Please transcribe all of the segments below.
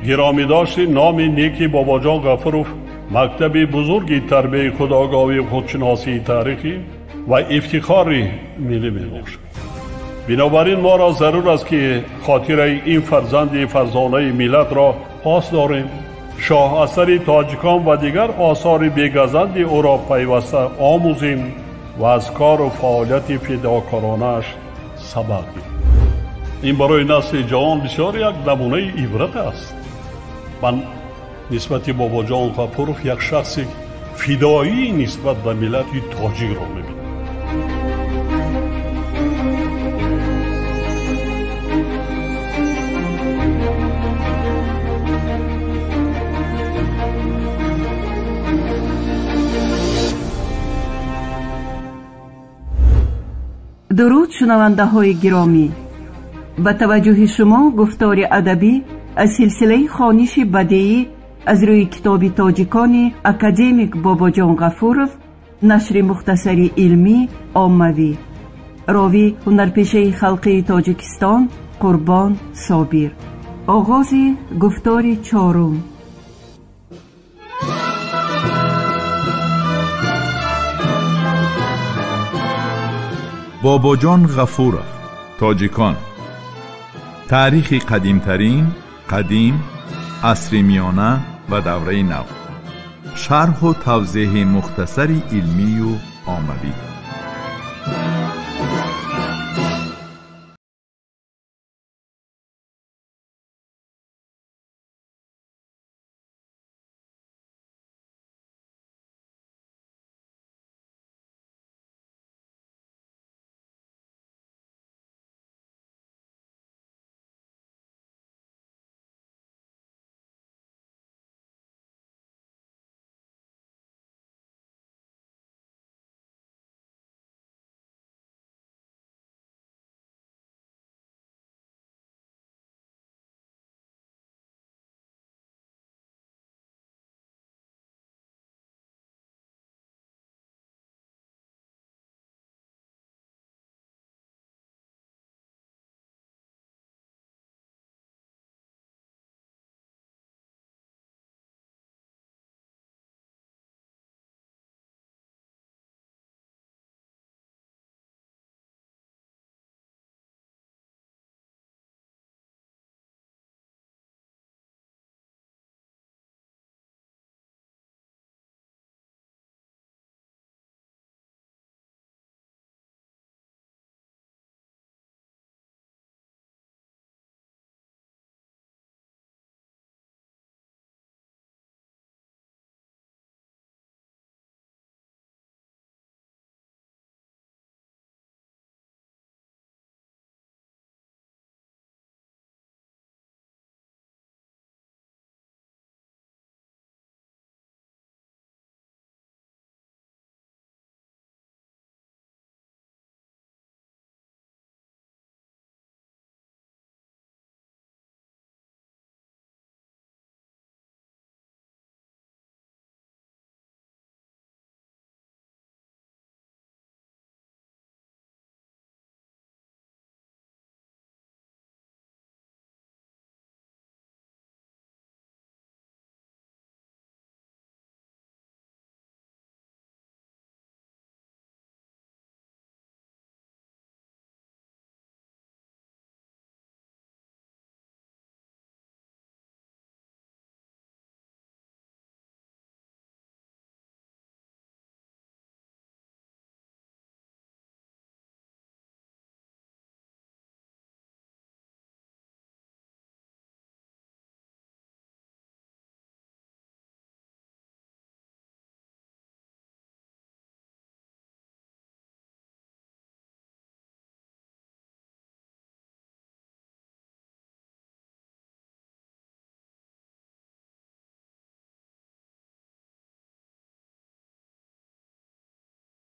Гиромӣ дошти номи неки Бобоҷон Ғафуров мактаби бузурги тарбияи худогоҳӣ, худшиносии таърихӣ ва ифтихори миллӣ мебошад. Бинобар ин моро зарур аст, ки хотираи ин фарзанди фарзонаи миллатро пос дорем, шоҳасари тоҷикон ва дигар осори бегазанди ӯро пайваста омӯзем ва аз кору фаъолияти фидокоронааш сабақ гирем. Ин барои насли ҷавон бисёр як намунаи ибрат аст. Ман нисбати Бобоҷон Ғафуров як шахси фидоӣ нисбат ба миллати тоҷикро мебинам. Дуруд, шунавандаҳои гиромӣ! Ба таваҷҷӯҳи шумо гуфтори адабӣ аз силсилаи хониши бадеӣ аз рӯи китоби тоҷикони академик Бобоҷон Ғафуров, нашри мухтасари илмӣ оммавӣ. Ровӣ ҳунарпешаи халқии Тоҷикистон Қурбон Собир. Оғози гуфтори чорум. Бобоҷон Ғафуров, тоҷикон. Таърихи қадимтарин, қадим, асри миёна ва давраи нав. Шарҳу тавзеҳи мухтасари илмию оммавӣ.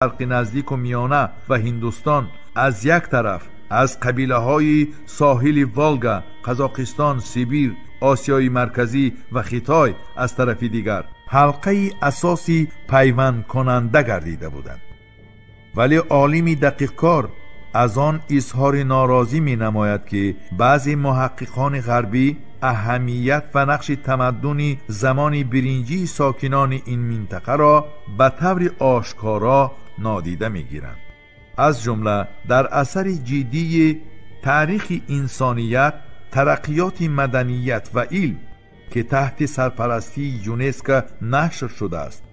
Шарқи наздику миёна ва Ҳиндустон аз як тараф, аз қабилаҳои соҳили Волга, Қазоқистон, Сибир, Осиёи Марказӣ ва Хитой аз тарафи дигар ҳалқаи асоси пайвандкунанда гардида буданд. Вале олими дақиқкор аз он изҳори норозӣ менамояд, ки баъзе муҳаққиқони ғарбӣ аҳамият ва нақши тамаддуни замони биринҷии сокинони ин минтақаро ба таври ошкоро нодида мегиранд. Аз ҷумла дар асари ҷиддии таърихи инсоният, тараққиёти маданият ва илм, ки таҳти сарпарастии ЮНЕСКО нашр шудааст,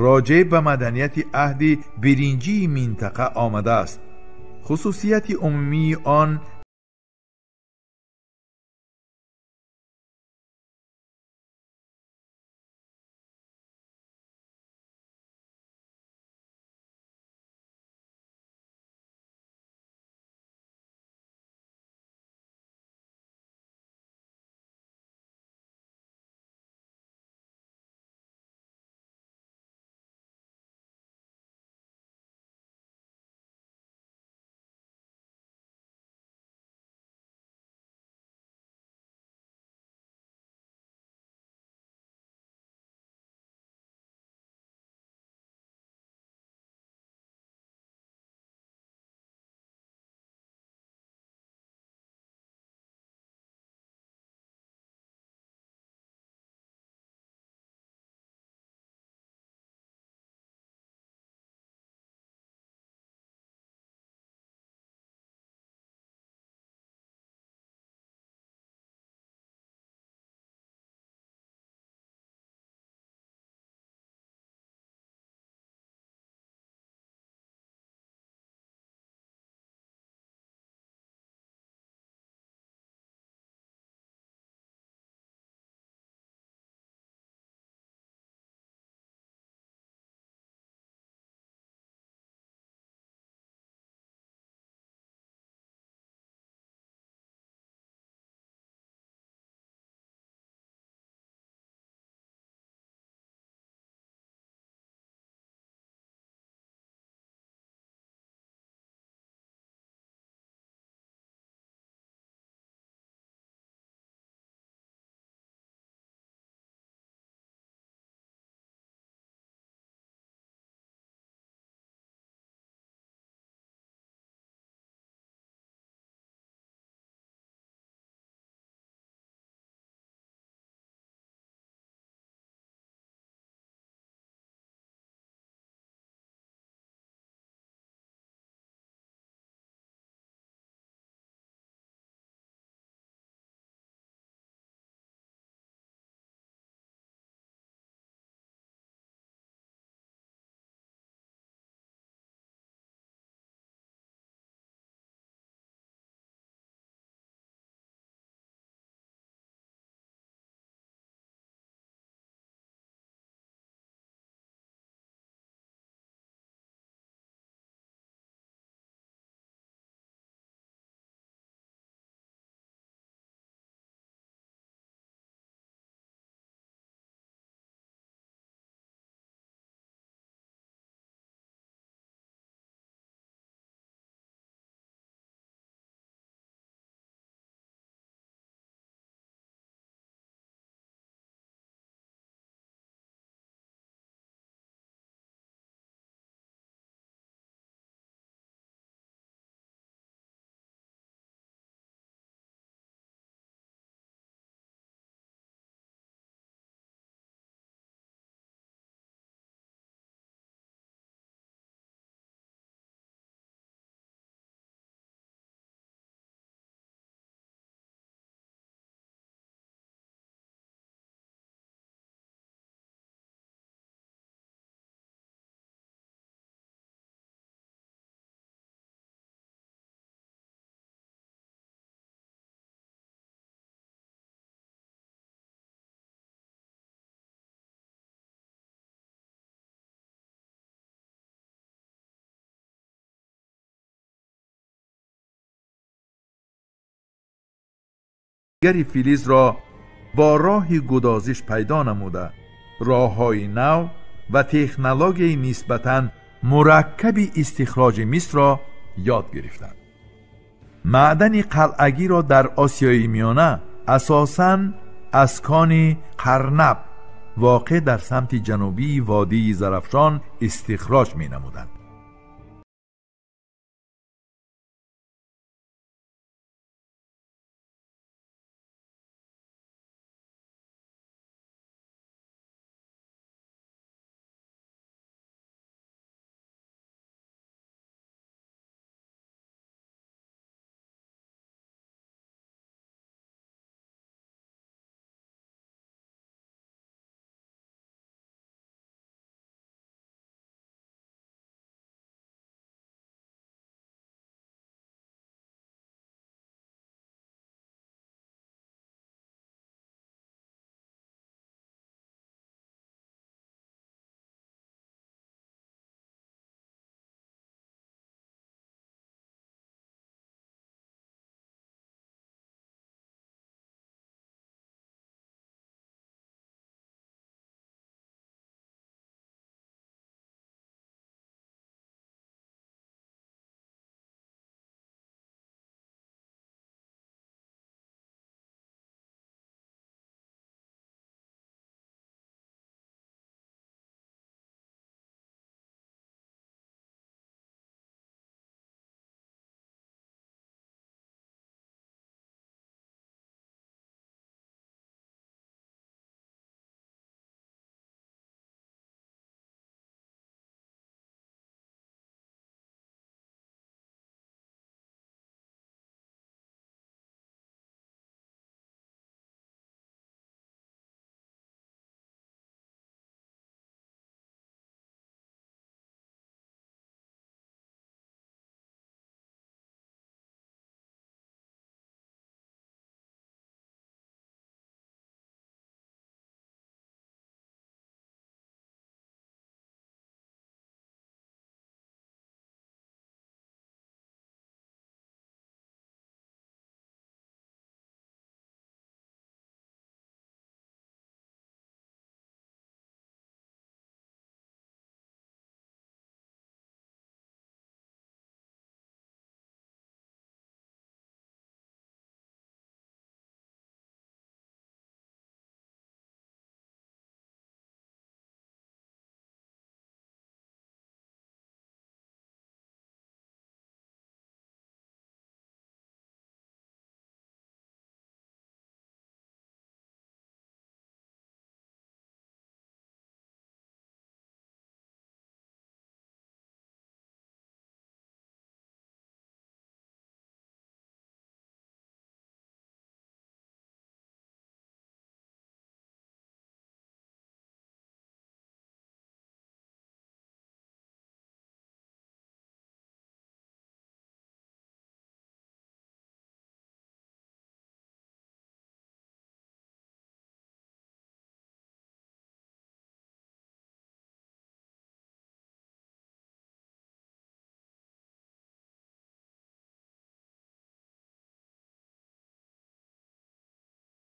роҷеъ ба маданияти аҳди биринҷии минтақа омадааст. Хусусияти умумии он دیگری فلز را با راه گدازش پیدا نموده، راه‌های نو و تکنولوژی نسبتاً مرکب استخراج مس را یاد گرفتند. معدن قلعگی را در آسیای میانه اساساً از کان قرنب واقع در سمت جنوبی وادی زرافشان استخراج می نمودند.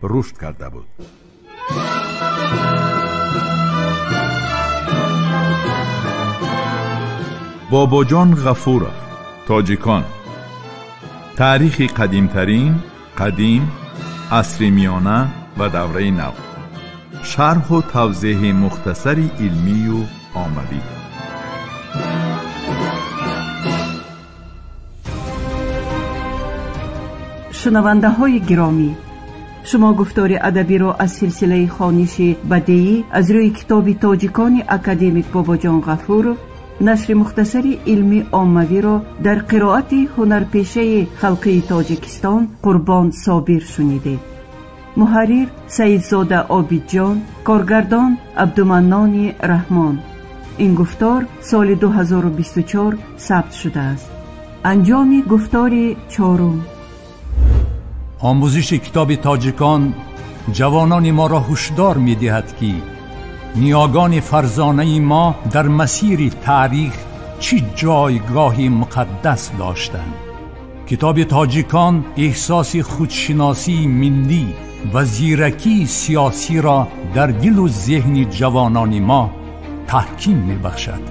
Рушд карда буд. Бобоҷон Ғафуров, Тоҷикон. Таърихи қадимтарин, қадим, асри миёна ва давраи нав. Шарҳу тавзеҳи мухтасари илмию оммавӣ. Шунавандаҳои гиромӣ, шумо гуфтори адабиро аз силсилаи хониши бадеӣ аз рӯи китоби тоҷикони академик Бобоҷон Ғафуров, нашри мухтасари илмӣ оммавиро дар қироати ҳунарпешаи халқии Тоҷикистон Қурбон Собир шунидед. Муҳаррир Саидзода Обидҷон, коргардон Абдуманнони Раҳмон. Ин гуфтор соли 2024 сабт шудааст. Анҷоми гуфтори чорум. Омӯзиши китоби тоҷикон ҷавонони моро ҳушдор медиҳад, ки ниёгони фарзонаи мо дар масири таърих чӣ ҷойгоҳи муқаддас доштанд. Китоби тоҷикон эҳсоси худшиносии миллӣ ва зиракии сиёсиро дар дилу зеҳни ҷавонони мо таҳким мебахшад.